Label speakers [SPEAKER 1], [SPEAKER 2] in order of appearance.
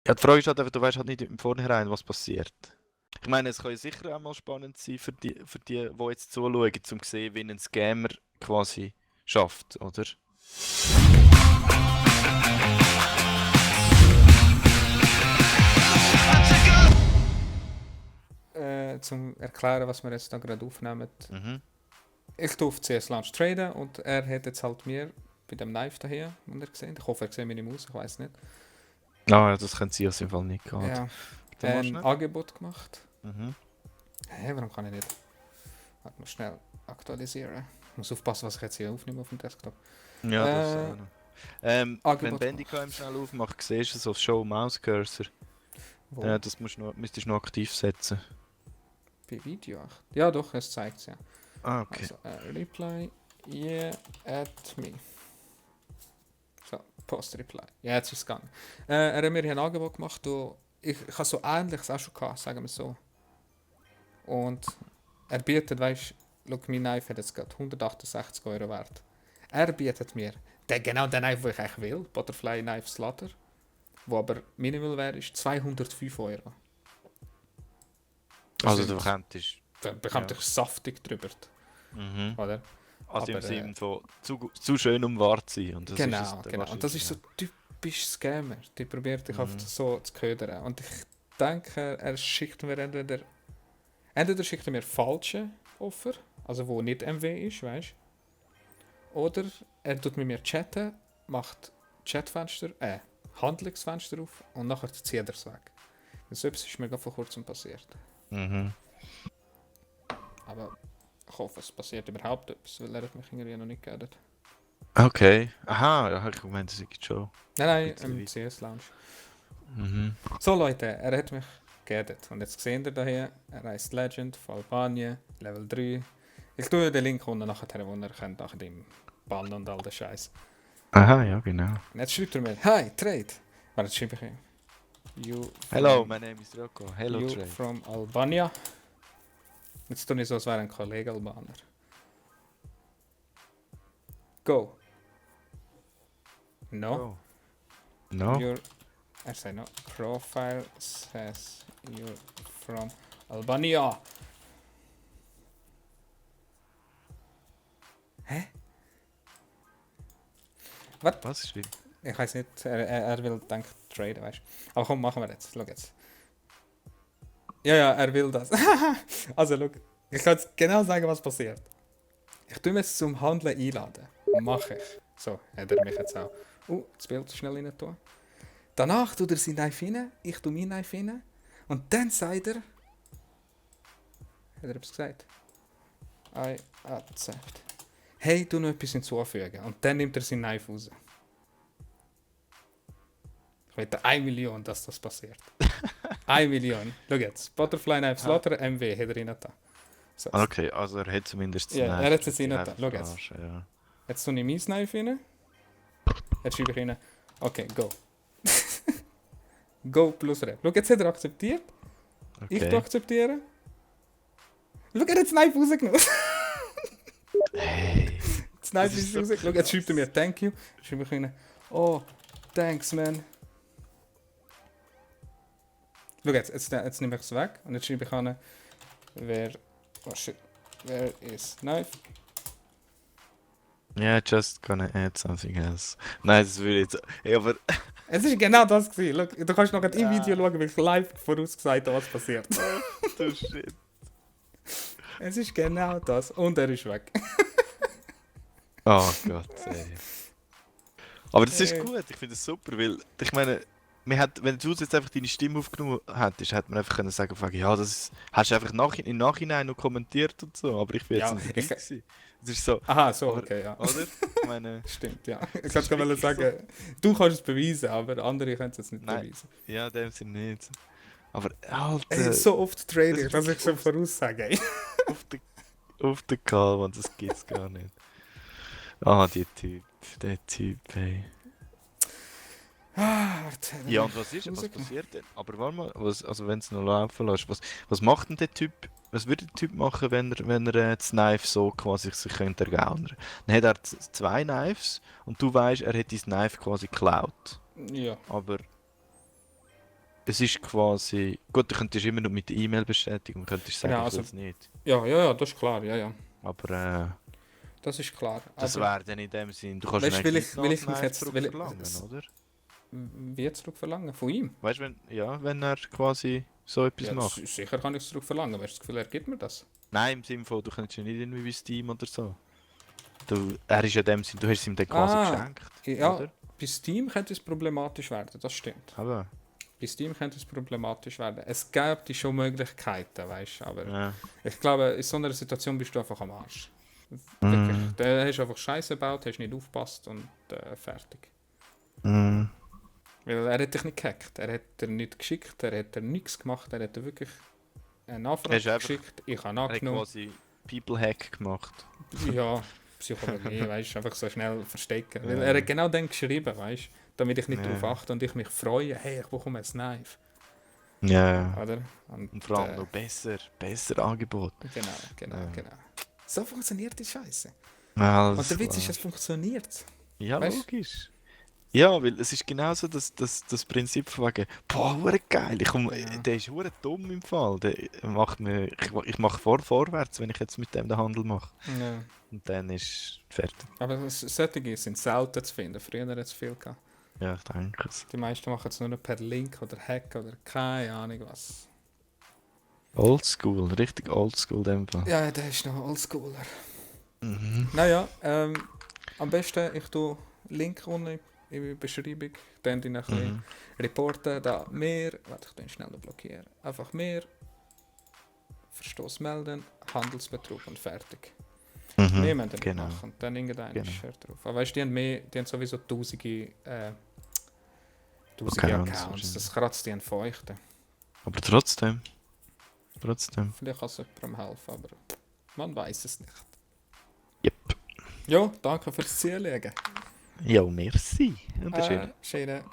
[SPEAKER 1] Ja, die Frage ist halt einfach, du weißt halt nicht im Vornherein, was passiert. Ich meine, es kann ja sicher auch mal spannend sein die jetzt zuschauen, um zu sehen, wie ein Scammer quasi schafft, oder?
[SPEAKER 2] Zum erklären, was wir jetzt da gerade aufnehmen.
[SPEAKER 1] Mhm.
[SPEAKER 2] Ich tue auf CS Launch traden und er hat jetzt halt mir bei dem Knife daher, den er gesehen. Ich hoffe, er sieht meine Maus, ich weiß nicht.
[SPEAKER 1] Ah, ja, das könnte sie auf jeden Fall nicht gerade.
[SPEAKER 2] Ja,
[SPEAKER 1] Warte mal
[SPEAKER 2] ein
[SPEAKER 1] schnell.
[SPEAKER 2] Angebot gemacht.
[SPEAKER 1] Mhm.
[SPEAKER 2] Hä, warum kann ich nicht? Warte mal schnell aktualisieren. Ich muss aufpassen, was ich jetzt hier aufnehme auf dem Desktop.
[SPEAKER 1] Ja, das auch noch. Wenn
[SPEAKER 2] Angebot
[SPEAKER 1] Bandicam
[SPEAKER 2] gemacht.
[SPEAKER 1] schnell aufmacht, siehst du so Show Mouse Cursor.
[SPEAKER 2] Wo?
[SPEAKER 1] Das müsstest du noch aktiv setzen.
[SPEAKER 2] Bei Video 8. Ja, doch, es zeigt es ja.
[SPEAKER 1] Ah, okay.
[SPEAKER 2] Also, reply, yeah, at me. So, post reply. Ja, jetzt ist es gegangen. Er hat mir hier ein Angebot gemacht, ich habe so ähnliches auch schon gehabt, sagen wir so. Und er bietet, weißt du, mein Knife hat jetzt gerade 168 Euro wert. Er bietet mir genau den Knife, den ich eigentlich will, Butterfly Knife Slaughter, wo aber Minimal wäre, ist 205 Euro. Das
[SPEAKER 1] Also du
[SPEAKER 2] sind,
[SPEAKER 1] könntest.
[SPEAKER 2] da bekommt
[SPEAKER 1] Ja.
[SPEAKER 2] ich saftig drüber,
[SPEAKER 1] Mhm.
[SPEAKER 2] oder?
[SPEAKER 1] Also im
[SPEAKER 2] Aber,
[SPEAKER 1] Sinne von zu schön, um wahr zu sein. Und das ist es
[SPEAKER 2] genau,
[SPEAKER 1] dann
[SPEAKER 2] genau. Und das ist so
[SPEAKER 1] wahrscheinlich,
[SPEAKER 2] typisch Scammer. Die probiert dich
[SPEAKER 1] ja.
[SPEAKER 2] oft so zu ködern. Und ich denke, er schickt mir entweder schickt er mir falsche Offer, also wo nicht MW ist, weißt du? Oder er tut mit mir chatten, macht Handlungsfenster auf und nachher zieht er es weg. So etwas ist mir gerade vor kurzem passiert.
[SPEAKER 1] Mhm.
[SPEAKER 2] Aber ich hoffe, es passiert überhaupt etwas, weil er hat mich irgendwie noch nicht geedet.
[SPEAKER 1] Okay. Aha, ja, ich meine, das ist schon
[SPEAKER 2] Nein,
[SPEAKER 1] ein
[SPEAKER 2] nein,
[SPEAKER 1] bisschen
[SPEAKER 2] im
[SPEAKER 1] weit.
[SPEAKER 2] CS Lounge.
[SPEAKER 1] Mhm.
[SPEAKER 2] So Leute, er hat mich geedet. Und jetzt seht ihr hier, er heißt Legend von Albanien, Level 3. Ich tue den Link unten nachher, wo ihr könnt nach dem Ballen und all den Scheiß.
[SPEAKER 1] Aha, ja, genau.
[SPEAKER 2] Und jetzt schreibt er mir, Hi, Trade. Warte, jetzt schreibe ich ihm.
[SPEAKER 1] Hello, my name is Rocco. Hello,
[SPEAKER 2] You
[SPEAKER 1] Trey.
[SPEAKER 2] from Albania. Jetzt tue ich so, als wäre ein Kollege Albaner. Go. No.
[SPEAKER 1] Oh. No?
[SPEAKER 2] Your, er sagt no. Profile says you're from Albania. Hä?
[SPEAKER 1] Was ist wie?
[SPEAKER 2] Ich weiß nicht, er will, denke ich, traden, weißt du. Aber komm, machen wir jetzt. Schau jetzt. Ja, er will das. Also, schau. Ich kann jetzt genau sagen, was passiert. Ich tue mich zum Handeln einladen. Mache ich. So, hat er mich jetzt auch. Das Bild schnell rein tun. Danach tut er sein Knife rein, ich tue mein Knife rein. Und dann sagt er. Hat er etwas gesagt? I accept. Hey, tu noch etwas hinzufügen. Und dann nimmt er sein Knife raus. Ich wette 1 Million, dass das passiert. 1 Million. Schau jetzt. Butterfly Knife Slaughter MW hat er rein da. So.
[SPEAKER 1] Okay, also er hat zumindest
[SPEAKER 2] Ja, er hat es rein da. Schau jetzt.
[SPEAKER 1] Ja.
[SPEAKER 2] Jetzt tue ich mein Knife rein. Jetzt schreibe ich rein. Okay, go. Go plus Rep. Schau, jetzt hat er akzeptiert.
[SPEAKER 1] Okay.
[SPEAKER 2] Ich akzeptiere. Schau, er hat das Knife rausgenommen.
[SPEAKER 1] Hey.
[SPEAKER 2] Das Knife
[SPEAKER 1] Das ist
[SPEAKER 2] ist
[SPEAKER 1] so
[SPEAKER 2] raus. Schau, jetzt schreibt er mir Thank you. Schreibe ich rein. Oh, thanks, man. Schau jetzt nehme ich es weg und jetzt schreibe ich an, where is knife?
[SPEAKER 1] Yeah, just gonna add something else. Nein, das würde jetzt. Ja, aber.
[SPEAKER 2] Es ist genau das gewesen. Schau, du kannst noch im Video schauen, wie ich live vorausgesagt habe, was passiert.
[SPEAKER 1] Du shit.
[SPEAKER 2] Es ist genau das und er ist weg.
[SPEAKER 1] Oh Gott, ey. Aber das ist gut, ich finde das super, weil ich meine, wenn du jetzt einfach deine Stimme aufgenommen hättest, hätte man einfach können sagen, ja, das ist, hast du einfach im Nachhinein noch kommentiert und so, aber ich bin jetzt
[SPEAKER 2] Ja,
[SPEAKER 1] nicht dabei gewesen. Das ist so,
[SPEAKER 2] Aha, so,
[SPEAKER 1] aber,
[SPEAKER 2] okay, ja.
[SPEAKER 1] oder? Ich meine,
[SPEAKER 2] Stimmt, ja. Ich
[SPEAKER 1] ist
[SPEAKER 2] kann gerade
[SPEAKER 1] wirklich
[SPEAKER 2] sagen, du kannst es beweisen, aber andere können es jetzt nicht
[SPEAKER 1] Nein.
[SPEAKER 2] beweisen.
[SPEAKER 1] ja, in dem Sinne nicht. Aber, Alter,
[SPEAKER 2] Ey, so oft trade
[SPEAKER 1] das
[SPEAKER 2] ich,
[SPEAKER 1] ist
[SPEAKER 2] dass ich
[SPEAKER 1] wirklich
[SPEAKER 2] so
[SPEAKER 1] oft-
[SPEAKER 2] voraussage. Ey.
[SPEAKER 1] auf den Karl, Mann, das gibt's gar nicht. Ah, der Typ, ey.
[SPEAKER 2] Warte,
[SPEAKER 1] Ja, und was passiert denn? Aber warte mal, also wenn es noch laufen lässt, was macht denn der Typ, was würde der Typ machen, wenn er das Knife so quasi sich könnte ergaunern? Dann hat er zwei Knives und du weißt, er hat dein Knife quasi geklaut.
[SPEAKER 2] Ja.
[SPEAKER 1] Aber es ist quasi... Gut, du könntest immer noch mit der E-Mail bestätigen, könntest sagen,
[SPEAKER 2] Genau,
[SPEAKER 1] ich
[SPEAKER 2] also,
[SPEAKER 1] will es nicht.
[SPEAKER 2] ja, das ist klar, ja.
[SPEAKER 1] Aber
[SPEAKER 2] Das ist klar.
[SPEAKER 1] das
[SPEAKER 2] Aber
[SPEAKER 1] wäre dann in dem Sinn... Du kannst
[SPEAKER 2] weißt
[SPEAKER 1] ihn
[SPEAKER 2] du,
[SPEAKER 1] eigentlich
[SPEAKER 2] will ich
[SPEAKER 1] nicht
[SPEAKER 2] mich
[SPEAKER 1] nach
[SPEAKER 2] jetzt
[SPEAKER 1] zurückverlangen, oder?
[SPEAKER 2] wie zurückverlangen? Von ihm?
[SPEAKER 1] Weißt du, wenn er quasi so etwas
[SPEAKER 2] Ja,
[SPEAKER 1] macht?
[SPEAKER 2] sicher kann ich es zurückverlangen. Weißt du, das Gefühl, er gibt mir das?
[SPEAKER 1] Nein, im Sinne von, du könntest ja nicht irgendwie bei Steam oder so. Er ist ja in dem Sinn, du hast es ihm dann quasi
[SPEAKER 2] Ah,
[SPEAKER 1] geschenkt,
[SPEAKER 2] ja,
[SPEAKER 1] oder?
[SPEAKER 2] bei Steam könnte es problematisch werden, das stimmt.
[SPEAKER 1] Aber,
[SPEAKER 2] Bei Steam könnte es problematisch werden. Es gäbe schon Möglichkeiten, weißt du, aber
[SPEAKER 1] ja.
[SPEAKER 2] ich glaube, in so einer Situation bist du einfach am Arsch. Wirklich.
[SPEAKER 1] Mm,
[SPEAKER 2] Da hast du einfach Scheiße gebaut, hast nicht aufgepasst und fertig.
[SPEAKER 1] mm.
[SPEAKER 2] Weil er hat dich nicht gehackt, er hat dir nicht geschickt, er hat dir nichts gemacht, er hat dir wirklich eine
[SPEAKER 1] Er
[SPEAKER 2] Anfrage
[SPEAKER 1] ist einfach-
[SPEAKER 2] geschickt, ich habe
[SPEAKER 1] Er hat
[SPEAKER 2] angenommen.
[SPEAKER 1] quasi People-Hack gemacht.
[SPEAKER 2] Ja, Psychologie, weißt du, einfach so schnell verstecken. Weil
[SPEAKER 1] Ja.
[SPEAKER 2] er hat genau dann geschrieben, weißt du, damit ich nicht
[SPEAKER 1] Ja.
[SPEAKER 2] darauf achte und ich mich freue, hey, ich bekomme ein Knife.
[SPEAKER 1] Ja.
[SPEAKER 2] Oder?
[SPEAKER 1] Und vor allem noch besser Angebot.
[SPEAKER 2] Genau.
[SPEAKER 1] Ja.
[SPEAKER 2] So funktioniert die Scheiße.
[SPEAKER 1] Alles
[SPEAKER 2] Und der Witz ist,
[SPEAKER 1] klar.
[SPEAKER 2] es funktioniert.
[SPEAKER 1] Ja,
[SPEAKER 2] weißt?
[SPEAKER 1] logisch. Ja, weil es ist genauso das Prinzip von wegen, boah, hure geil,
[SPEAKER 2] Ja.
[SPEAKER 1] der ist hure dumm im Fall. Der macht mir, ich mache vorwärts, wenn ich jetzt mit dem den Handel mache.
[SPEAKER 2] Ja.
[SPEAKER 1] Und dann ist fertig.
[SPEAKER 2] Aber solche sind selten zu finden. Früher hat es viel gehabt.
[SPEAKER 1] Ja, ich denke es.
[SPEAKER 2] Die meisten machen es nur noch per Link oder Hack oder keine Ahnung was.
[SPEAKER 1] Oldschool, richtig oldschool in dem Fall.
[SPEAKER 2] Ja, der ist noch oldschooler.
[SPEAKER 1] Mhm.
[SPEAKER 2] Naja, am besten ich tue Link unten in der Beschreibung, dann die ein bisschen
[SPEAKER 1] Mhm.
[SPEAKER 2] reporten, da mehr, warte, ich den schnell noch blockieren, einfach mehr, Verstoß melden, Handelsbetrug und fertig.
[SPEAKER 1] Mhm.
[SPEAKER 2] Mehr müssen wir nicht
[SPEAKER 1] Genau.
[SPEAKER 2] machen, dann irgendein
[SPEAKER 1] Genau.
[SPEAKER 2] ist drauf. Aber weißt du, die haben sowieso tausende
[SPEAKER 1] Accounts
[SPEAKER 2] Accounts, das kratzt die an Feuchten.
[SPEAKER 1] Aber trotzdem.
[SPEAKER 2] Vielleicht kann es jemandem helfen, aber man weiß es nicht.
[SPEAKER 1] Yep.
[SPEAKER 2] Ja, danke fürs Zulegen.
[SPEAKER 1] Ja, merci. Und das ist
[SPEAKER 2] Schöne.